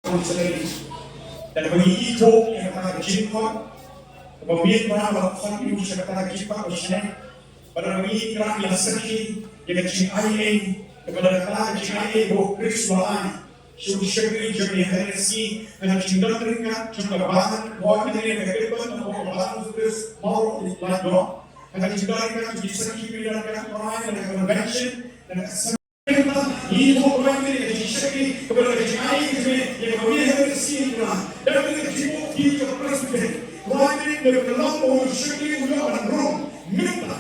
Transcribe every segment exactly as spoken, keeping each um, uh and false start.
Council. Da kaba ngi ïoh ïa kata ka jingkhot, kaba mih na ba la khot ïa u sha kata ka jingkhot ba shane. Ba da kaba ngi Trai la sakhi ïa ka jingaiei, kaba da kata ka jingaiei ba u Khrist u la ai sha u shakri jong ngi ha Henry C, ha ka jingdon ryngkat jong ka bad, wat ïa ka kyrpad na ka bad u Khrist, mawr u Khrist, ha ka jingdon ryngkat jong ngi sakhi, ngi dang ryngkat Trai na ka convention, na ka Ngi buh Trai ïa ka jingshakri, kaba da ka jingai ka jingmih ïa ka Mari Henry C Trai. Da ka jingbuh ki jong ka Presbytery. Trai, da ka long ba u shakri u ïoh ban rung mynta.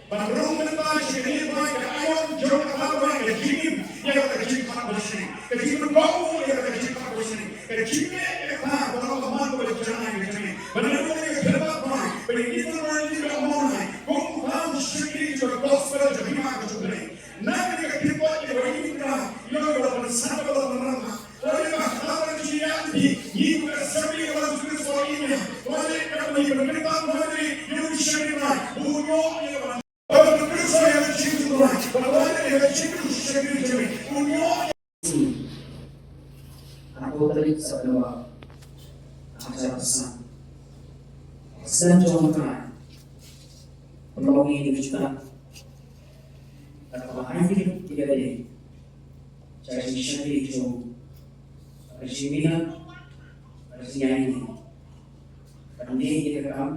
Ban rung mynta sha kane Trai, ka aiom jong kata Trai, ka jingim ïa kata ka jingkhot ba shane. Ka jingpynpaw ïa kata ka jingkhot ba shane. Ka jingim ïa kata ba long ka mon kaba janai ka jingim. Ban rung ïa ka jingkhot Trai, ba ngi pynpaw ïa ka mon Trai. Kum u shakri jong ka gospel jong ka hima ka jong U Blei. Na ka kyrpad ïa ka ïing ka, ïa ka ban sah ka ban rama. Ïa ka haba ji ïa ti, ïa ka sari ka ban sari sari ïa. Ïa ka ban kyrpad ïa ka ïa u shari ïa. Bu ïa ka ban. Ban kyrpad ïa ka jingkyrpad. Ban ïa ka jingkyrpad shari shari. Bu ïa. Arphew tarik September. Arphew tarik September. Sen jong ka. Pynlong ïa ka jingkyrpad. Kata ba ai ki ïa ka dei. Ka jingshakri jong. Ka jingmina. Ka jingïaineh. Ka dei ïa ka kam.